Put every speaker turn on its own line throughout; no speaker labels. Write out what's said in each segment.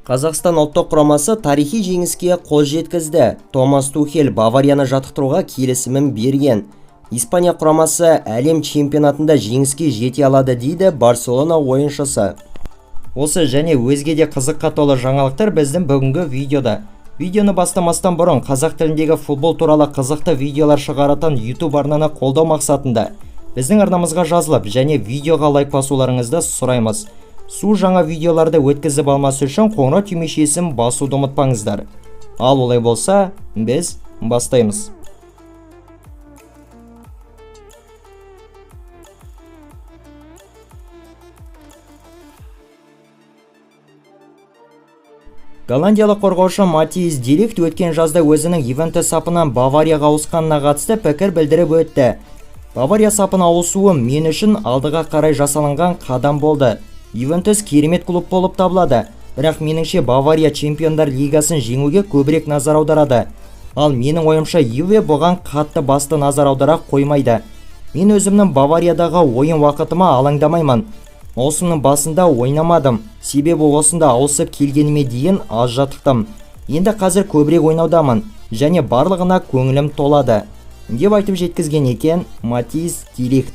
Қазақстан ұлттық құрамасы тарихи жеңіске қол жеткізді. Томас Тухель Баварияны жаттықтыруға келісімін берген. Испания құрамасы әлем чемпионатында жеңіске жете алады дейді Барселона ойыншысы. Осы және өзге де қызыққа толы жаңалықтар біздің бүгінгі видеода. Видеоны бастамастан бұрын қазақ тіліндегі футбол туралы қызықты видеолар шығаратын YouTube арнаны қолдау мақсатында біздің арнамызға жазылып және видеоға лайк басуларыңызды сұраймыз. Су жаңа видеоларды өткізіп алмас үшін қоңырау түймешесін басуды ұмытпаңыздар. Ал олай болса, біз бастаймыз. Голландиялық қорғаушы Матиис де Лихт өткен жазда өзінің Ювентус сапынан Баварияға ауысқанына қатысты пікір білдіріп өтті. Бавария сапына ауысуы мен үшін алдыға қарай жасалынған қадам болды. Ювентус керемет клуб болып табылады, бірақ меніңше Бавария Чемпиондар Лигасын жеңуге көбірек назар аударады. Ал менің ойымша Юве бұған қатты басты назар аудара қоймайды. Мен өзімнің Бавариядағы ойын уақытыма алаңдамаймын. Маусымның басында ойнамадым, себебі осында ауысып келгеніме дейін аз жаттықтым. Енді қазір көбірек ойнаудамын және барлығына көңілім толады, деп айтып жеткізген екен Матиис де Лихт.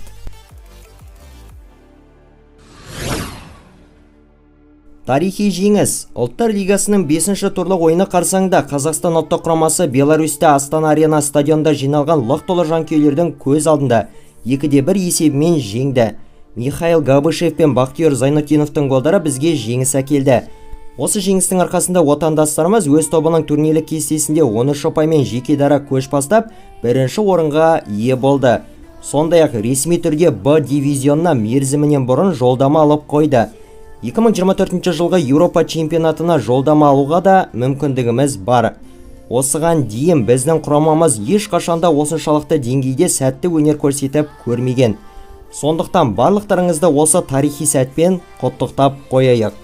Тарихи жеңіс. Ұлттар Лигасының 5-ші турлық ойыны қарсаңында Қазақстан ұлттық құрамасы Беларусьте Астана Арена стадионында жиналған лық толы жанкүйерлердің көз алдында 2-1 есебімен жеңді. Михаил Габышев пен Бақтиёр Зайнутдиновтың голдары бізге жеңіс әкелді. Осы жеңістің арқасында отандастарымыз өз тобының турнирлік кестесінде 13 ұпаймен жеке дара көш бастап, бірінші орынға ие болды. Сондай-ақ ресми түрде Б дивизионына мерзімінен бұрын жолдама алып қойды. 2024 жылғы Еуропа чемпионатына жолдама алуға да мүмкіндігіміз бар. Осыған дейін біздің құрамамыз ешқашанда осыншалықты деңгейде сәтті өнер көрсетіп көрмеген. Сондықтан барлықтарыңызды осы тарихи сәтпен құттықтап қояйық.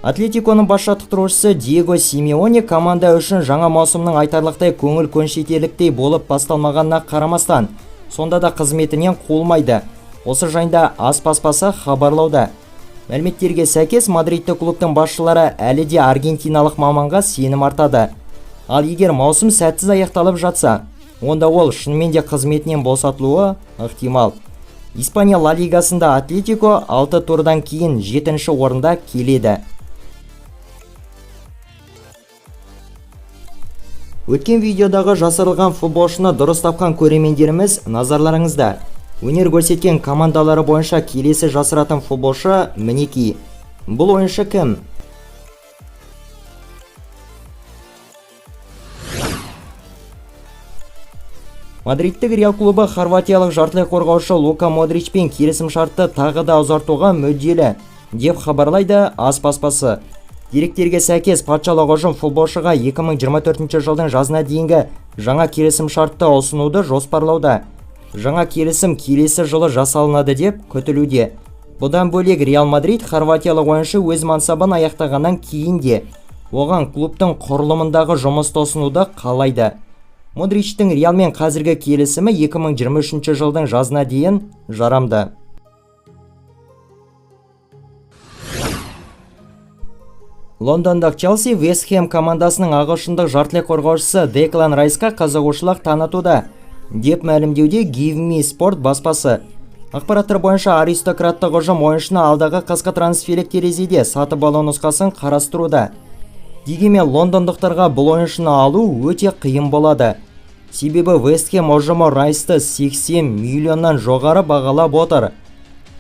Атлетиконың бас жаттықтырушысы Диего Симеоне команда үшін жаңа маусымның айтарлықтай көңіл көншітерліктей болып басталмағанына қарамастан, сонда да қызметінен қуылмайды. Осы жайында АС баспасы хабарлауда. Мәліметтерге сәйкес, мадридтік клубтың басшылары әлі де аргентиналық маманға сенім артады. Ал егер маусым сәтсіз аяқталып жатса, онда ол шынымен де қызметінен босатылуы ықтимал. Испания Ла Лигасында Атлетико 6 турдан кейін 7-ші орында келеді. Өткен видеодағы жасырылған футболшыны дұрыс тапқан көрермендеріміз назарларыңызда. Өнер көрсеткен командалары бойынша келесі жасыратын футболшы мінекей. Бұл ойыншы кім? Мадридтік Реал клубы хорватиялық жартылай қорғаушы Лука Модричпен келісімшартты тағы да ұзартуға мүдделі, деп хабарлайды АС баспасы. Деректерге сәйкес, патшалық ұжым футболшыға 2024 жылдың жазына дейінгі жаңа келісімшартты ұсынуды жоспарлауда. Жаңа келісім келесі жылы жасалынады деп күтілуде. Бұдан бөлек Реал Мадрид хорватиялық ойыншы өз мансабын аяқтағаннан кейін де оған клубтың құрылымындағы жұмысты ұсынуды қалайды. Модричтің Реалмен қазіргі келісімі 2023 жылдың жазына дейін жарамды. Лондондық Челси Вест Хэм командасының ағылшындық жартылай қорғаушысы Деклан Райсқа қызығушылық танытуда, деп мәлімдеуде Give Me Sport баспасы. Ақпараттар бойынша аристократтық ұжым ойыншыны алдағы қысқы трансферлік терезеде сатып алу нұсқасын қарастыруда. Дегенмен лондондықтарға бұл ойыншыны алу өте қиын болады. Себебі Вест Хэм ұжымы Райсты 80 миллионнан жоғары бағалап отыр.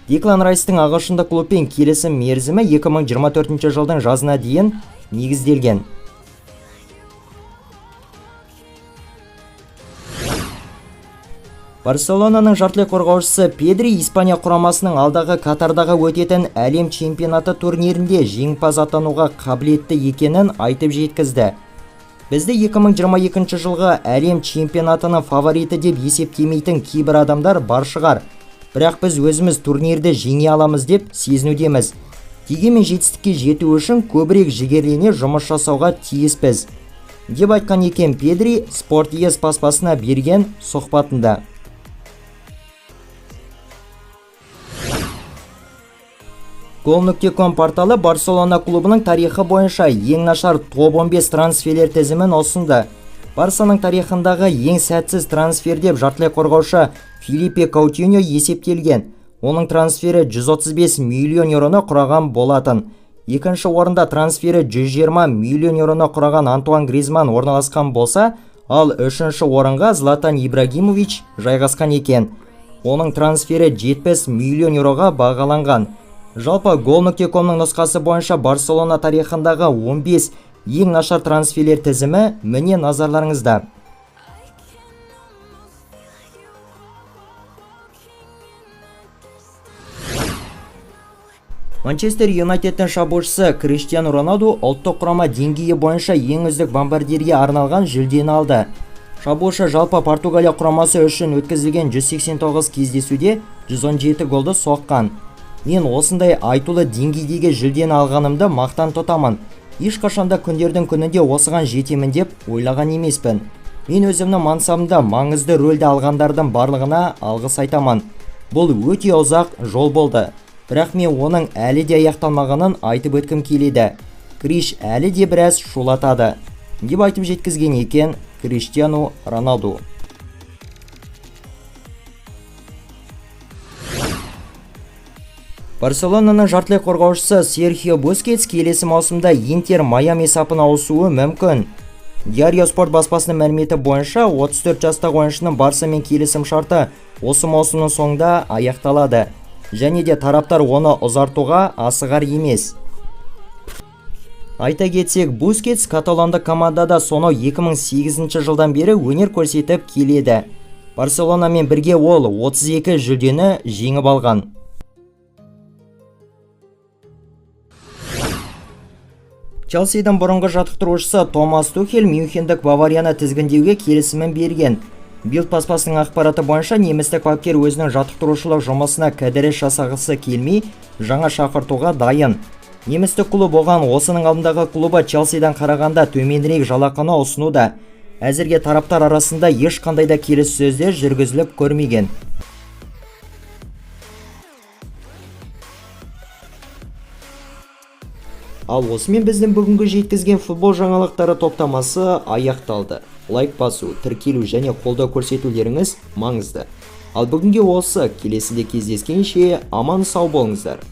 Деклан Райстың ағылшындық клубпен келісім мерзімі 2024 жылдың жазына дейін негізделген. Барселонаның жартылай қорғаушысы Педри Испания құрамасының алдағы Катардағы өтетін әлем чемпионаты турнирінде жеңімпаз атануға қабілетті екенін айтып жеткізді. Бізді 2022 жылғы әлем чемпионатының фавориті деп есептемейтін кейбір адамдар бар шығар. Бірақ біз өзіміз турнирді жеңе аламыз деп сезінудеміз. Дегенмен жетістікке жету үшін көбірек жігерлене жұмыс жасауға тиіспіз, деп айтқан екен Педри Спорт ЕС баспасына берген сұхбатында. Gol.com порталы Барселона клубының тарихы бойынша ең нашар топ-15 трансферлер тізімін ұсынды. Барсаның тарихындағы ең сәтсіз трансфер деп жартылай қорғаушы Филиппе Каутиньо есептелген. Оның трансфері 135 миллион еуроны құраған болатын. Екінші орында трансфері 120 миллион еуроны құраған Антуан Гризман орналасқан болса, ал үшінші орынға Златан Ибрагимович жайғасқан екен. Оның трансфері 70 миллион еуроға бағаланған. Жалпы Gol.comның нұсқасы бойынша Барселона тарихындағы 15 ең нашар трансферлер тізімі міне назарларыңызда.
I can almost feel you walking in the distance.
Манчестер Юнайтедтің шабуылшысы Криштиану Роналду ұлттық құрама деңгейі бойынша ең үздік бомбардирге арналған жүлдені алды. Шабуылшы жалпы Португалия құрамасы үшін өткізілген 189 кездесуде 117 голды соққан. Мен осындай айтулы деңгейдегі жүлдені алғанымды мақтан тұтамын. Ешқашанда күндердің күнінде осыған жетемін деп ойлаған емеспін. Мен өзімнің мансабымда маңызды рөлді алғандардың барлығына алғыс айтамын. Бұл өте ұзақ жол болды. Бірақ мен оның әлі де аяқталмағанын айтып өткім келеді. Криш әлі де біраз шулатады, деп айтып жеткізген екен Криштиану Роналду. Барселонаның жартылай қорғаушысы Серхио Бускетс келесі маусымда Интер Майами сапына ауысуы мүмкін. Диарио Спорт баспасының мәліметі бойынша 34 жастағы ойыншының Барсамен келісім шарты осы маусымның соңында аяқталады. Және де тараптар оны ұзартуға асығар емес. Айта кетсек, Бускетс каталондық командада сонау 2008 жылдан бері өнер көрсетіп келеді. Барселонамен бірге ол 32 жүлдені жеңіп алған. Челсидің бұрынғы жаттықтырушысы Томас Тухель Мюнхендік Баварияны тізгіндеуге келісімін берген. Билд баспасының ақпараты бойынша немістік бапкер өзінің жаттықтырушылық жұмысына кідіріс жасағысы келмей, жаңа шақыртуға дайын. Немістік клуб оған осының алдындағы клубы Челсидан қарағанда төменірек жалақыны ұсынуда. Әзірге тараптар арасында ешқандай да келіссөздер жүргізіліп көрмеген. Ал осымен біздің бүгінгі жеткізген футбол жаңалықтары топтамасы аяқталды. Лайк басу, тіркелу және қолдау көрсетулеріңіз маңызды. Ал бүгінге осы, келесіде кездескенше аман сау болыңыздар.